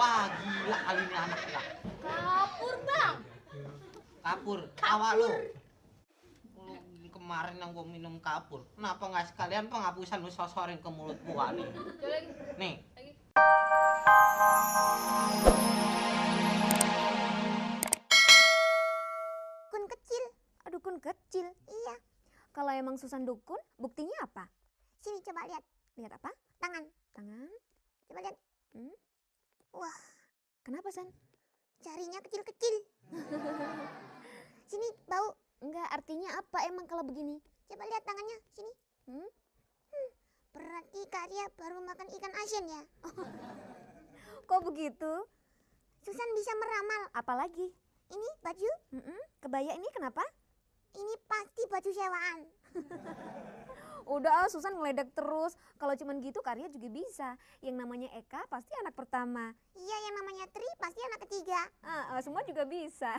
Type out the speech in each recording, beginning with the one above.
Wah, gila kali ini anak ya. Kapur, Bang. Kapur, awal lu. Kemarin yang gua minum kapur. Kenapa nggak sekalian penghapusan lu sosorin ke mulut gua nih? Coba lagi. Nih. Lagi. Dukun kecil. Dukun kecil? Iya. Kalau emang Susan dukun, buktinya apa? Sini coba lihat. Lihat apa? Tangan. Tangan. Coba lihat. Wah. Kenapa, San? Jarinya kecil-kecil. Sini bau. Enggak, artinya apa emang kalau begini? Coba lihat tangannya. Sini. Berarti Karya baru makan ikan asin ya? Kok begitu? Susan bisa meramal. Apalagi? Ini baju? Kebaya ini kenapa? Ini pasti baju sewaan. Udah, Susan ngeledek terus. Kalau cuman gitu Karya juga bisa. Yang namanya Eka pasti anak pertama. Iya, yang namanya Tri pasti anak ketiga. Semua juga bisa.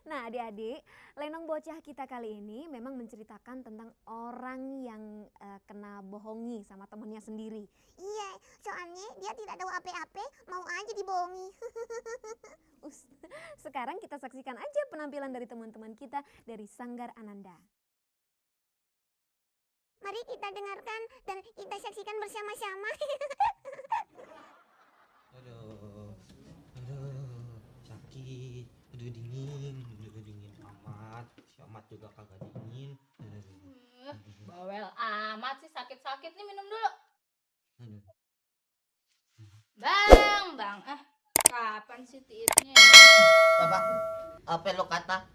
Nah, adik-adik, Lenong Bocah kita kali ini memang menceritakan tentang orang yang kena bohongi sama temennya sendiri. Iya, soalnya dia tidak tahu apa-apa, mau aja dibohongi. Sekarang kita saksikan aja penampilan dari teman-teman kita dari Sanggar Ananda. Mari kita dengarkan dan kita saksikan bersama-sama. Aduh, sakit, dingin amat, si amat juga kagak dingin. Bawel amat sih, sakit-sakit nih, minum dulu. Bang. Kapan sih tiitnya? Apa lo kata?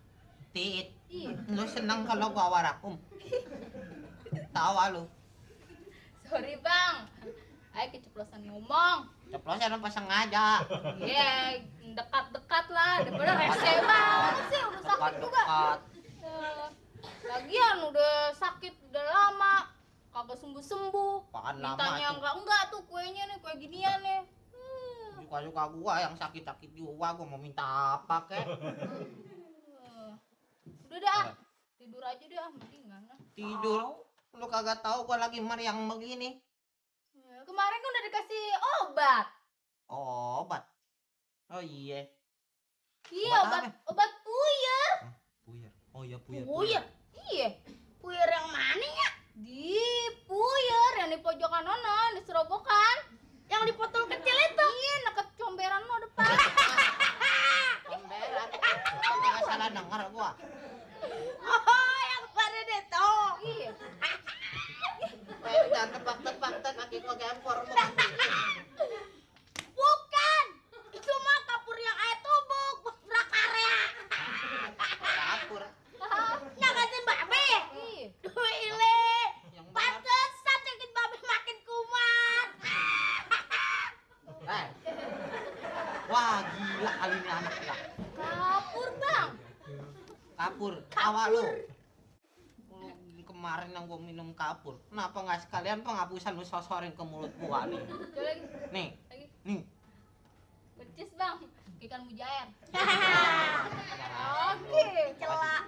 Tiit. Iya. Lu senang kalau gua warakum. Tawa lu. Sorry, Bang. Ayo keceplosan ngomong. Ceplosan apa sengaja? Iya, dekat-dekat lah. Daripada rese banget sih, udah sakit juga. Dekat. Lagian udah sakit udah lama, kagak sembuh-sembuh. Apaan lama Mintanya tuh? enggak tuh kuenya nih, kue ginian nih. Suka-suka gua yang sakit-sakit juga, gua mau minta apa kek? Udah dah, tidur aja deh, mendingan. Tidur. Lu kagak tahu gua lagi meriang begini. Kemarin kan udah dikasih obat. Obat. Oh iya. Iya, Obat obat puyer. Puyer. Oh iya puyer. Puyer? Iya. Puyer yang mana ya? Di puyer yang di pojokan nono, di serobokan. Yang di botol kecil itu. Iya, deket comberan lo depan. Comberan. Nggak salah denger gua. Oh, yang pada itu. Iya. Jangan tebak-tebak kaki gua gempor mau matiin. Bukan. Itu mah kapur yang air tubuk, buat prakarya. Kapur. Nyakatin babe. Iya. Ile. Yang benar. Pantesan sakit babe makin kumat. Wah, gila kali ini anak ya. Kapur, Bang. Kapur, awal lu. Kemarin yang gua minum kapur. Kenapa nggak sekalian penghapusan lu sosorin ke mulut gua nih? Coba lagi. Nih. Lagi. Nih. Percis, Bang. Ikan mujair. Oke, celak.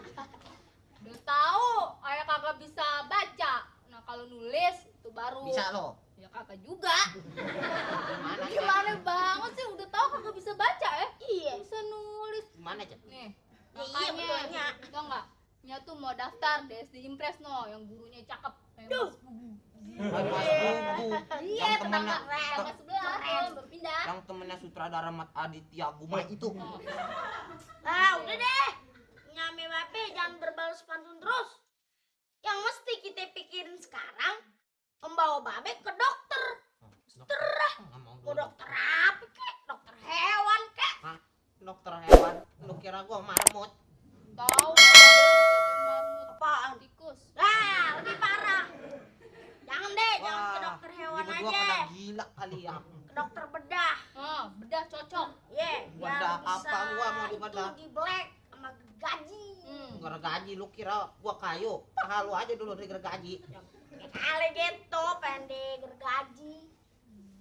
Udah tahu, ayah kagak bisa baca. Nah, kalau nulis itu baru. Bisa lo. Ya kagak juga. Gimana? Gimana banget sih, udah tahu kagak bisa baca ya? Iya. Bisa nulis. Gimana, Cek? Nih, Iya, betulnya. tau nggak? Nya tuh mau daftar di SD Impres no, yang gurunya cakep. Duh. Mas Bubu. Iya, Yang temennya tetangga sebelah tuh, baru pindah. yang temennya sutradara Mat Aditya Guma itu. Udah deh. Nyame babe jangan berbalas pantun terus. Yang mesti kita pikirin sekarang, membawa babe ke dokter. Terah. Mau dokter apa kek? Dokter hewan kek? Hah? Dokter hewan. Lu kira gua marmut? Tahu marmut. Apaan? Tikus. Lebih parah. Jangan deh, jangan ke dokter hewan ini berdua aja. kena gila kali ya. Ke dokter bedah. Bedah cocok. Bedah apa gua mau di bedah? Itu di black sama gaji. Gergaji lu kira gua kayu? Paha lu aja dulu di gergaji. Kali gitu, pendek gergaji.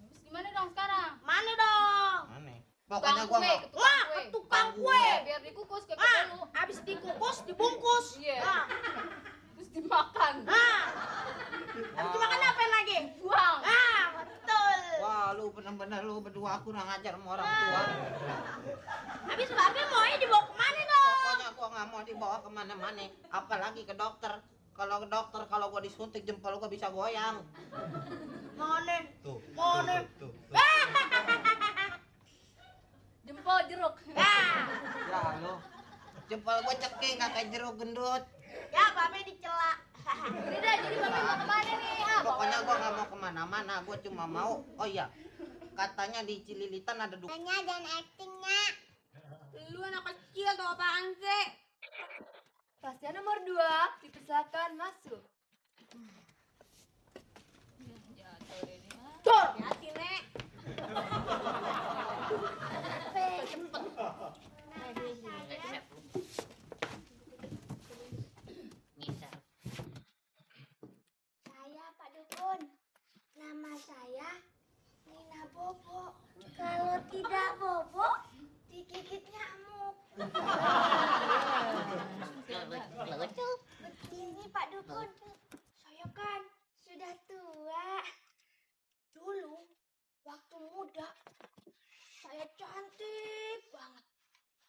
Terus gimana dong sekarang? Mana dong? Aneh. Pokoknya gua nggak. Wah, ke tukang kue. Biar dikukus kayak dulu. Habis dikukus, dibungkus. Iya. Nah, Terus dimakan. habis dimakan apa lagi? Buang. Betul. Wah, lu bener-bener lu berdua aku nggak ngajar sama orang tua. Habis Babe maunya dibawa kemana dong? Pokoknya gua nggak mau dibawa kemana-mana, apalagi ke dokter. Kalau ke dokter, kalau gua disuntik jempol gua bisa goyang. Mana? Tuh, Mana? tuh. Jempol jeruk. Ya lo, jempol gua ceking nggak kayak jeruk gendut. Ya Babe dicela. Udah dah, jadi Babe mau kemana nih? Pokoknya gua nggak mau kemana-mana, gua cuma mau. Oh iya, katanya di Cililitan ada Tanya dan actingnya. Lu anak kecil atau apaan sih? Pasien nomor 2, dipersilakan masuk. Cor. Hati, Nek. Saya Pak Dukun. Nama saya Nina Bobo. Kalau tidak bobo, digigit nyamuk. Begini Pak Dukun, saya kan sudah tua. Dulu waktu muda saya cantik banget.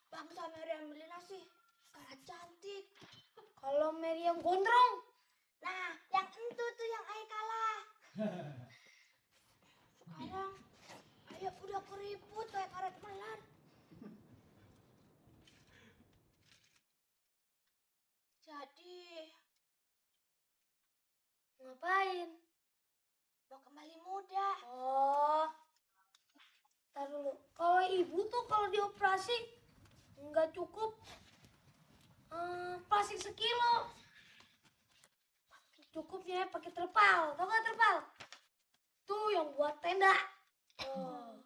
Bangsa Meriam Belina sih kalah cantik. Kalau Meriam gondrong, nah yang itu tuh yang ayah kalah. Sekarang ayah udah keriput kayak karet melar. Jadi ngapain? Mau kembali muda. Oh, tar dulu. Kalau ibu tuh kalau dioperasi nggak cukup plastik sekilo. Cukupnya pakai terpal. Tau nggak terpal? Tuh yang buat tenda. Oh.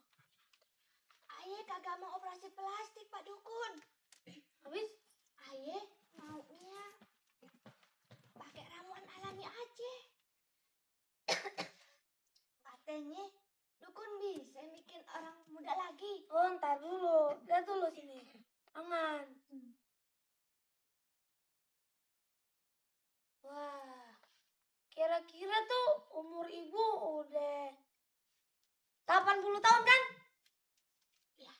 Ayah kagak mau operasi plastik Pak Dukun. Habis ayah maunya pakai ramuan alami aja. Katanya Dukun bisa bikin orang muda lagi. Oh, ntar dulu. Lihat dulu sini. Aman. Wah, kira-kira tuh umur ibu udah 80 tahun kan? Iya.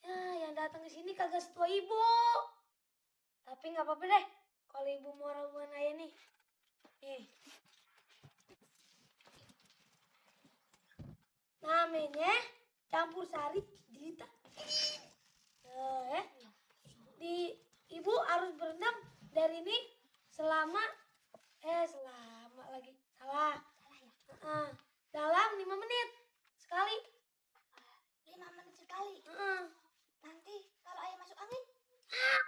Ya, yang datang ke sini kagak setua ibu. Tapi nggak apa-apa deh. Kalau ibu mau ramuan ayah nih. Nih. Namanya campur sari jelita. Ibu harus berendam dari ini selama lagi salah. Dalam 5 menit sekali. 5 menit sekali. Nanti kalau ayah masuk angin,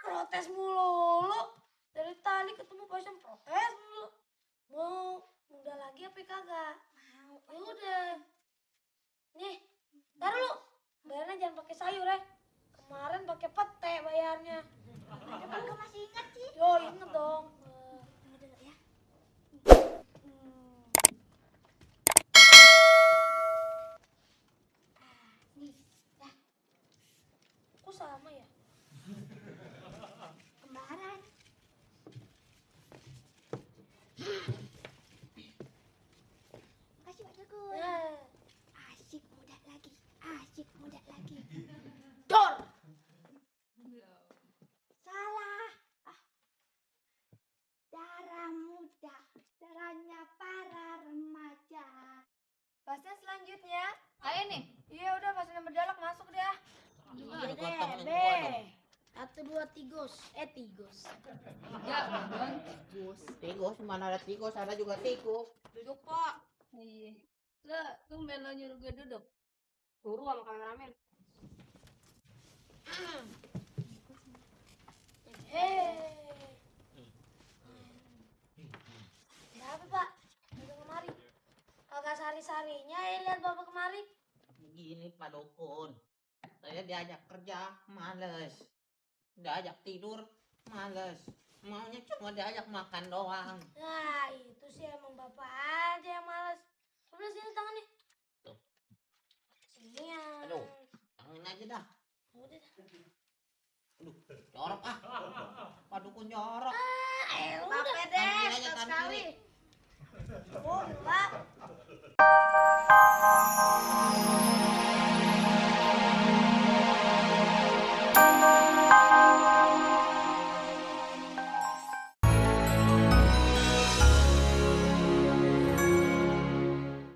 protes mulu. Dari tadi ketemu pasien protes mulu. Mau muda lagi apa kagak? Mau. Ya udah. Nih, taruh lu. Bayarnya jangan pakai sayur ya. Kemarin pakai pete bayarnya. Aku masih ingat sih. Yo, inget dong. Tunggu dulu ya. Nih, dah. Kok sama ya? Kembaran. Makasih Pak Dukun. Asik muda lagi. Asik muda lagi. Dor. Salah. Darah muda, darahnya para remaja. Pasien selanjutnya. Ayo nih. Iya udah, pasien yang berdialog masuk deh. Ada kotak B. gua dong. 1, 2, tigos. Tigos. Ya, bagus. Tikus, mana ada tikus, ada juga tikus. Duduk, Pak. Iya. Lah, tumben lo nyuruh gue duduk. Suruh sama kameramen. Kenapa Pak? Udah kemari. Kagak sari-sarinya ya lihat Bapak kemari. Begini Pak Dukun, saya diajak kerja, males. Diajak tidur, males. Maunya cuma diajak makan doang. Nah, itu sih emang Bapak aja yang males. Coba sini tangannya. Tuh. Sini ya. Aduh, tangan aja dah. Udah dah. Aduh, jorok ah. Pak Dukun jorok. Bapak deh, Tangan kiri aja, stop tangan sekali. kiri. Oh, Pak.